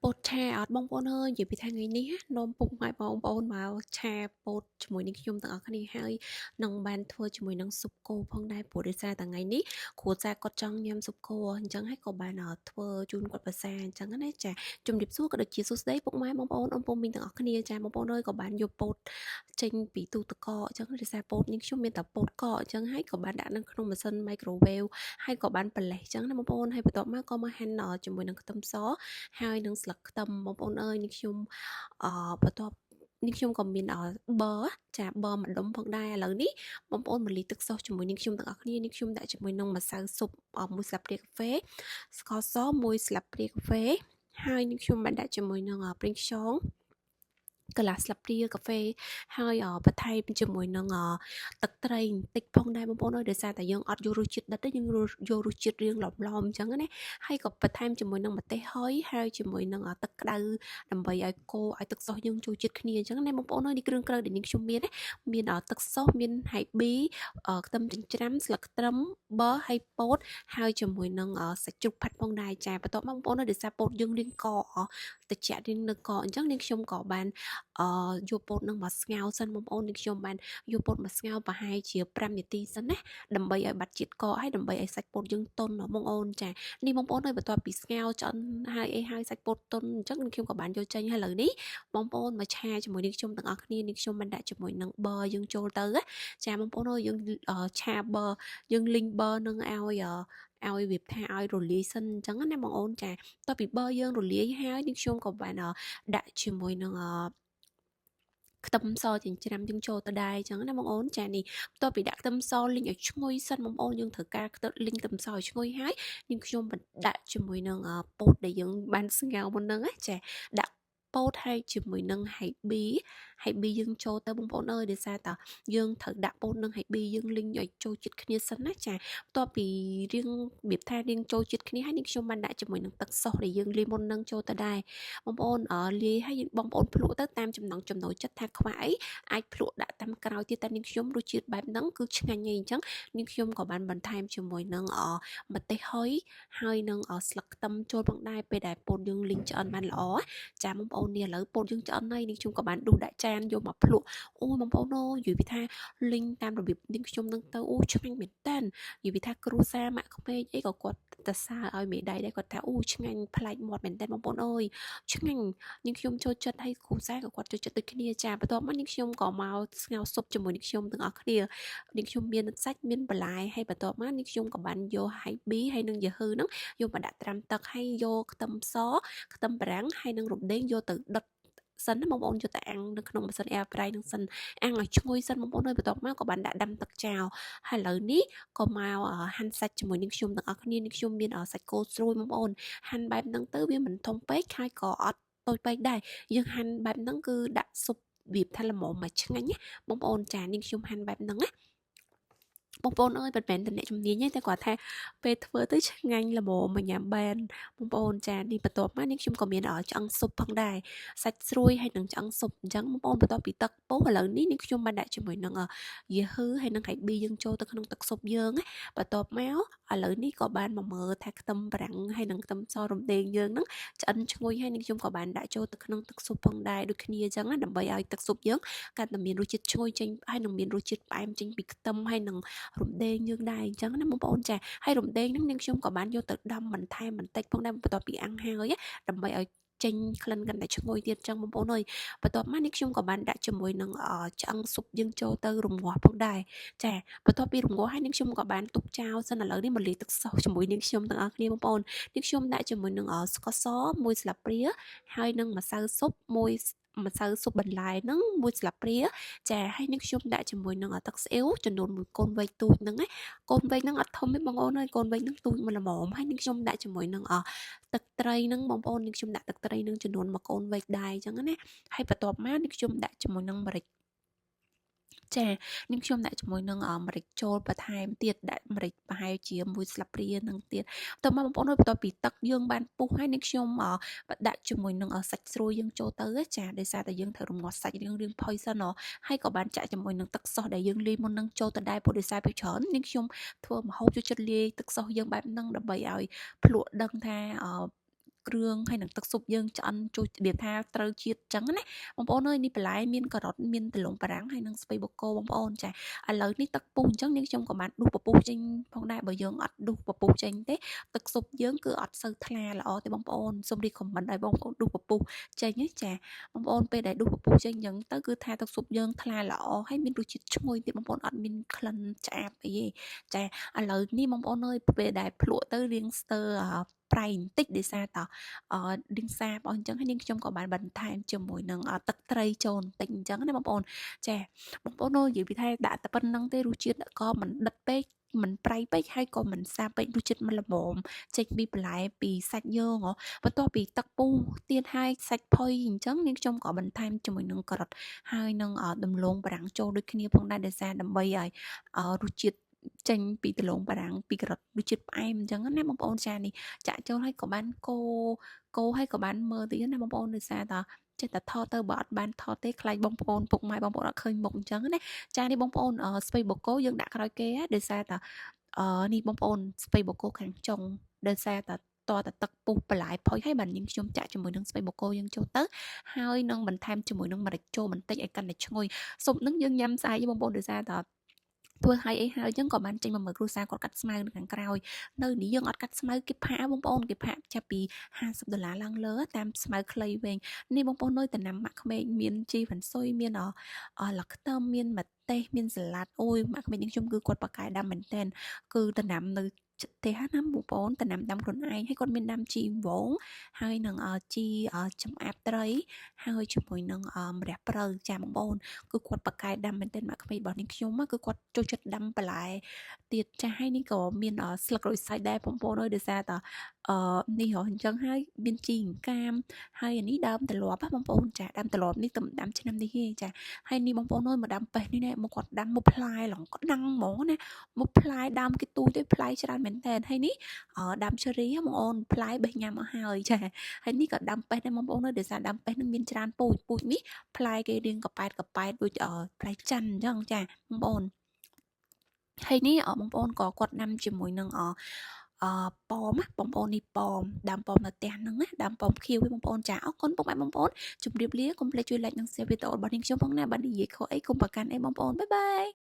ពោតឆាអត់បងប្អូនអើយនិយាយពីថ្ងៃនេះនាំពុកម៉ែបងប្អូនមកឆាពោតជាមួយនឹងខ្ញុំទាំងអស់គ្នាហើយនឹងបានធ្វើជាមួយនឹងស៊ុបគោផងដែរព្រោះដោយសារតែថ្ងៃនេះគ្រួសារគាត់ចង់ញ៉ាំស៊ុបគោអញ្ចឹងហើយក៏បានធ្វើជូនគាត់ប្រសាអញ្ចឹងណាចាជំរាបសួរក៏ដូចជាសួស្តីពុកម៉ែបងប្អូនអ៊ំពូមីងទាំងអស់គ្នាចាបងប្អូនអើយក៏បានយកពោតចេញពីទូទឹកកកអញ្ចឹងដោយសារពោតនេះខ្ញុំមានតែពោតកកអញ្ចឹងហើយក៏បានដាក់នៅក្នុងម៉ាស៊ីន microwave ហើយក៏បានប្រលេសអញ្ចឹងណាបងប្អូនហើយបន្ទាប់មកក៏មកហាន់ជាមួយនឹងខ្ទឹមសហើយនឹងស្លឹកខ្ទឹមបងប្អូនអើយនេះខ្ញុំអឺបន្ទាប់នេះខ្ញុំក៏មានប័រចាប័រម្ដុំផងដែរឥឡូវនេះបងប្អូនមកលីទឹកសុសជាមួយនឹងខ្ញុំទាំងអស់គ្នានេះខ្ញុំដាក់ជាមួយនឹងម្សៅស៊ុបមួយស្លាបព្រាកាហ្វេស្ករសមួយស្លាបព្រាកាហ្វេហើយនេះខ្ញុំបានដាក់ជាមួយនឹងប្រេងខ្យងកន្លះស្លាបព្រាកាហ្វេហើយបន្ថែមជាមួយនឹងទឹកត្រីបន្តិចផងដែរបងប្អូនអើយដោយសារតែយើងអត់យករសជាតិដិតទេយើងយករសជាតិរៀងឡំៗអញ្ចឹងណាហើយក៏បន្ថែមជាមួយនឹងម្ទេសហុយហើយជាមួយនឹងទឹកក្តៅដើម្បីឲ្យកូរឲ្យទឹកសុសយើងចូលជាតិគ្នាអញ្ចឹងណាបងប្អូនអើយនេះគ្រឿងក្រៅដែលនាងខ្ញុំមានណាមានទឹកសុសមានហៃប៊ីខ្ទឹមចិញ្ច្រាំស្លឹកខ្ទឹមប័រហើយពោតហើយជាមួយនឹងសាច់ជ្រូកផាត់ផងដែរចាបន្ទាប់មកបងប្អូនអើយដោយសារពោតយើងរៀងកកតិចរៀងនៅកអញ្ចឹងនាងខ្ញុំក៏បានអឺយកពោតនឹងមកស្ងោរសិនបងប្អូននេះខ្ញុំបានយកពោតមកស្ងោរប្រហែលជា5នាទីសិនណាដើម្បីឲ្យបាត់ជាតិកកហើយដើម្បីឲ្យសាច់ពោតយើងទន់បងប្អូនចានេះបងប្អូនហើយបន្ទាប់ពីស្ងោរឆ្អិនហើយអីហើយសាច់ពោតទន់អញ្ចឹងខ្ញុំក៏បានយកចេញហើយឥឡូវនេះបងប្អូនមកឆាជាមួយនេះខ្ញុំទាំងអស់គ្នានេះខ្ញុំបានដាក់ជាមួយនឹងប័រយើងចូលទៅចាបងប្អូនអើយយើងឆាប័រយើងលីងប័រនឹងឲ្យឲ្យវាថាឲ្យរលាយសិនអញ្ចឹងណាបងអូនចាតទៅពីប័រយើងរលាយហើយនេះខ្ញុំក៏បានដាក់ជាមួយនឹងខ្ទឹមសចិញ្ច្រាំយើងចូលទៅដែរអញ្ចឹងណាបងអូនចានេះបន្ទាប់ពីដាក់ខ្ទឹមសលីងឲ្យឈ្ងុយសិនបងអូនយើងត្រូវការខ្ទឹមលីងខ្ទឹមសឲ្យឈ្ងុយហើយនាងខ្ញុំបណ្ដាក់ជាមួយនឹងពោតដែលយើងបានស្ងោរមុនហ្នឹងណាចាដាក់ពោតហើយជាមួយនឹងហៃប៊ីហៃប៊ីយើងចូលទៅបងប្អូនអើយដោយសារតាយើងត្រូវដាក់ពោតនិងហៃប៊ីយើងលីងឲ្យចូលជាតិគ្នាសិនណាចាបន្ទាប់ពីរៀងរបៀបថារៀងចូលជាតិគ្នាហើយនាងខ្ញុំបានដាក់ជាមួយនឹងទឹកសុសដែលយើងលាយមុននឹងចូលទៅដែរបងប្អូនលាយហើយបងប្អូនភ្លក់ទៅតាមចំណង់ចំណូលចិត្តថាខ្វះអីអាចភ្លក់ដាក់តាមក្រោយទៀតតែនាងខ្ញុំរសជាតិបែបហ្នឹងគឺឆ្ងាញ់ហើយអញ្ចឹងនាងខ្ញុំក៏បានបន្ថែមជាមួយនឹងម្ទេសហុយហើយនឹងស្លឹកខ្ទឹមចូលផងដែរពេលដែលពោតយើងលីងឆ្អិនបានល្អចាបងប្អូននេះឥឡូវពោតយើងឆ្អិនហើយនាងខ្ញុំក៏បានដួសដាក់ចានយកមកភ្លក់អូយបងប្អូនអើយនិយាយពីថាលីងតាមរបៀបនាងខ្ញុំនឹងទៅអូឆ្ងាញ់មែនតើនិយាយពីថាគ្រួសារម៉ាក់ក្មេកអីក៏គាត់ទៅសើឲ្យមេដៃដែរគាត់ថាអូឆ្ងាញ់ប្លែកមាត់មែនតើបងប្អូនអើយឆ្ងាញ់នាងខ្ញុំចូលចិត្តហើយគ្រួសារក៏គាត់ចូលចិត្តដូចគ្នាចាបន្ទាប់មកនាងខ្ញុំក៏មកស្ងោរស៊ុបជាមួយនាងខ្ញុំទាំងអស់គ្នានាងខ្ញុំមានសាច់មានបន្លែហើយបន្ទាប់មកនាងខ្ញុំក៏បានយកហៃប៊ីហើយនិងយ៉ាហឺហ្នឹងយកមកដាក់ត្រាំទឹកហើយយកខ្ទឹមសខ្ទឹមបារាំងហើយនិងរំដេងយកទៅដុតសិនណាបងប្អូនយកទៅអាំងនៅក្នុងម៉ាស៊ីន air fry នឹងសិនអាំងឲ្យឈ្ងុយសិនបងប្អូនហើយបន្ទាប់មកក៏បានដាក់ដាំទឹកចោលហើយឥឡូវនេះក៏មកហាន់សាច់ជាមួយនឹងខ្ញុំទាំងអស់គ្នានេះខ្ញុំមានសាច់គោស្រួយបងប្អូនហាន់បែបហ្នឹងទៅវាមិនធំពេកហើយក៏អត់តូចពេកដែរយើងហាន់បែបហ្នឹងគឺដាក់ស៊ុបរបៀបថាល្មមមកឆ្ងាញ់ណាបងប្អូនចានេះខ្ញុំហាន់បែបហ្នឹងណាបងប្អូនអើយមិនមែនតែអ្នកជំនាញទេតែគាត់ថាពេលធ្វើទៅឆ្ងាញ់ល្មមមកញ៉ាំបានបងប្អូនចានេះបន្ទាប់មកនេះខ្ញុំក៏មានឆ្អឹងស៊ុបផងដែរសាច់ស្រួយហើយនឹងឆ្អឹងស៊ុបអញ្ចឹងបងប្អូនបន្ទាប់ពីទឹកពុះឥឡូវនេះនេះខ្ញុំបានដាក់ជាមួយនឹងយ៉ាហឺហើយនឹងហៃប៊ីយើងចូលទៅក្នុងទឹកស៊ុបយើងបន្ទាប់មកឥឡូវនេះក៏បានមកមើលថាខ្ទឹមបារាំងហើយនឹងខ្ទឹមសរំដេងយើងហ្នឹងឆ្អិនឈ្ងុយហើយនឹងខ្ញុំក៏បានដាក់ចូលទៅក្នុងទឹកស៊ុបផងដែរដូចគ្នាអញ្ចឹងណាដើម្បីឲ្យទឹកស៊ុបយើងកាន់តែមានរសជាតិឈ្ងុយចេញហើយនឹងមានរសជាតិផ្អែមចេញពីខ្ទឹមហើយនឹងរំដេងយើងដែរអញ្ចឹងណាបងប្អូនចាហើយរំដេងហ្នឹងនាងខ្ញុំក៏បានយកទៅដំបន្ថែមបន្តិចផងដែរបន្ទាប់ពីអាំងហើយដើម្បីឲ្យចេញក្លិនកាន់តែឈ្ងុយទៀតចឹងបងប្អូនអើយបន្ទាប់មកនេះខ្ញុំក៏បានដាក់ជាមួយនឹងឆ្អឹងស៊ុបយើងចូលទៅរងាស់ផងដែរចាបន្ទាប់ពីរងាស់ហើយនាងខ្ញុំក៏បានទុកចោលសិនឥឡូវនេះមកលាយទឹកសុសជាមួយនាងខ្ញុំទាំងអស់គ្នាបងប្អូននាងខ្ញុំដាក់ជាមួយនឹងស្ករសមួយស្លាបព្រាហើយនឹងម្សៅស៊ុបមួយម្សៅស៊ុបបន្លែហ្នឹងមួយស្លាបព្រាចាហើយនេះខ្ញុំដាក់ជាមួយនឹងទឹកស្អ៊ូចំនួនមួយកូនវែកទូចហ្នឹងណាកូនវែកហ្នឹងអត់ធំទេបងប្អូនអើយកូនវែកហ្នឹងទូចមួយល្មមហើយនេះខ្ញុំដាក់ជាមួយនឹងទឹកត្រីហ្នឹងបងប្អូននេះខ្ញុំដាក់ទឹកត្រីហ្នឹងចំនួនមួយកូនវែកដែរអញ្ចឹងណាហើយបន្ទាប់មកនេះខ្ញុំដាក់ជាមួយនឹងម្រេច ចានាងខ្ញុំដាក់ជាមួយនឹងម្រេចចូលបន្ថែមទៀតដាក់ម្រេចប្រហែលជាមួយស្លាបព្រានឹងទៀតបន្ទាប់មកបងប្អូនអើយបន្ទាប់ពីទឹកយើងបានពុះហើយនាងខ្ញុំដាក់ជាមួយនឹងសាច់ស្រួយយើងចូលទៅចាដោយសារតែយើងត្រូវរំងាស់សាច់រៀងៗផុយសិនហើយក៏បានចាក់ជាមួយនឹងទឹកសុសដែលយើងលាយមុននឹងចូលទៅដែរព្រោះដោយសារពីច្រើននាងខ្ញុំធ្វើម្ហូបចូលចិត្តលាយទឹកសុសយើងបែបហ្នឹងដើម្បីឲ្យភ្លក់ដឹងថា គ្រឿងហើយនឹងទឹកស៊ុបយើងឆ្អិនជួយរបៀបថាត្រូវជាតិចឹងណាបងប្អូនអើយនេះបន្លែមានការ៉ុតមានដំឡូងបារាំងហើយនិងស្ពៃបូកូបងប្អូនចាឥឡូវនេះទឹកពុះអញ្ចឹងនាងខ្ញុំក៏បានដួសពពុះចេញផងដែរបើយើងអត់ដួសពពុះចេញទេទឹកស៊ុបយើងគឺអត់សូវថ្លាល្អទេបងប្អូនសូម recommend ឲ្យបងប្អូនដួសពពុះចេញណាចាបងប្អូនពេលដែលដួសពពុះចេញអញ្ចឹងទៅគឺថាទឹកស៊ុបយើងថ្លាល្អហើយមានរសជាតិឈ្ងុយទៀតបងប្អូនអត់មានក្លិនឆ្អាបអីទេចាឥឡូវនេះបងប្អូនអើយពេលដែលភ្លក់ទៅរៀងស្ទើរប្រៃបន្តិចដោយសារតអឺរៀងសាបអស់អញ្ចឹងហើយនាងខ្ញុំក៏បានបន្ថែមជាមួយនឹងទឹកត្រីចូលបន្តិចអញ្ចឹងណាបងប្អូនចាបងប្អូនអើយនិយាយពីថាដាក់តែប៉ុណ្្នឹងទេរសជាតិក៏មិនដិតពេកមិនប្រៃពេកហើយក៏មិនសាបពេករសជាតិមិនល្មមចេញពីបន្លែពីសាច់យើងហ៎បន្ទាប់ពីទឹកពុះទៀតហើយសាច់ផុយអញ្ចឹងនាងខ្ញុំក៏បន្ថែមជាមួយនឹងការ៉ុតហើយនឹងដំឡូងបារាំងចូលដូចគ្នាផងដែរដោយសារដើម្បីឲ្យរសជាតិចេញពីដំឡូងបារាំងពីការ៉ុតរសជាតិផ្អែមអញ្ចឹងណាបងប្អូនចានេះចាក់ចូលហើយក៏បានកូកូហើយក៏បានមើលទៀតណាបងប្អូនដោយសារតចេះតែថតទៅបើអត់បានថតទេខ្លាចបងប្អូនពុកម៉ែបងប្អូនអត់ឃើញមុខអញ្ចឹងណាចានេះបងប្អូនស្ពៃបូកូយើងដាក់ក្រោយគេដោយសារតែអឺនេះបងប្អូនស្ពៃបូកូខាងចុងដោយសារតែតតែទឹកពុះបន្លែផុយហើយបាននាងខ្ញុំចាក់ជាមួយនឹងស្ពៃបូកូយើងចូលទៅហើយនឹងបន្ថែមជាមួយនឹងម្រេចចូលបន្តិចឲ្យកាន់តែឈ្ងុយស៊ុបនឹងយើងញ៉ាំស្អែកបងប្អូនដោយសារតែធ្វើឲ្យអីហើយអញ្ចឹងក៏បានចេញមកមើលគ្រួសារគាត់កាត់ស្មៅនៅខាងក្រោយនៅនេះយើងអត់កាត់ស្មៅគេផាកបងប្អូនគេផាកចាប់ពី50ដុល្លារឡើងលើតាមស្មៅខ្លីវែងនេះបងប្អូននៅតំណាំម៉ាក់ក្មេកមានជីវ៉ាន់ស៊ុយមានអលខ្ទឹមមានម្ទេសមានសាឡាត់អូយម៉ាក់ក្មេកនេះខ្ញុំគឺគាត់បកកែដាំមែនតែនគឺតំណាំនៅផ្ទះណាបងប្អូនតំណាំដាំខ្លួនឯងហើយគាត់មានដាំជីវងហើយនឹងជីចំអាបត្រីហើយជាមួយនឹងម្រះព្រៅចាបងប្អូនគឺគាត់បកកែដាំមែនទែនម៉ាក់ក្មេករបស់នាងខ្ញុំគឺគាត់ចូលចិត្តដាំបន្លែទៀតចាស់ហើយនេះក៏មានស្លឹករយសាច់ដែរបងប្អូនអើយដោយសារតអឺនេះហ៎អញ្ចឹងហើយមានជីអង្កាមហើយអានេះដើមត្រឡប់បងប្អូនចាដើមត្រឡប់នេះទៅដាំឆ្នាំនេះទេចាហើយនេះបងប្អូនអើយមកដាំប៉េះនេះណែមកគាត់ដាំមកផ្លែឡងគាត់ដាំហ្មងណាមកផ្លែដើមគេទូចទៅផ្លែច្រើនមែនតើហើយនេះដើមឈើរីបងអូនផ្លែបេះញ៉ាំអស់ហើយចាហើយនេះក៏ដាំប៉េះដែរបងប្អូនអើយដោយសារដាំប៉េះនឹងមានច្រើនពូជពូជនេះផ្លែគេរៀងកប៉ែតកប៉ែតដូចផ្លែច័ន្ទអញ្ចឹងចាបងប្អូនហើយនេះបងប្អូនក៏គាត់ដាំជាមួយនឹងអអប៉មបងប្អូននេះប៉មដាំប៉មនៅផ្ទះហ្នឹងណាដាំប៉មខៀវវិញបងប្អូនចាអរគុណពុកម៉ែបងប្អូនជម្រាបលាកុំភ្លេចជួយ like និង share វីដេអូរបស់នាងខ្ញុំផងណាបើនិយាយខុសអីកុំប្រកាន់អីបងប្អូន bye bye.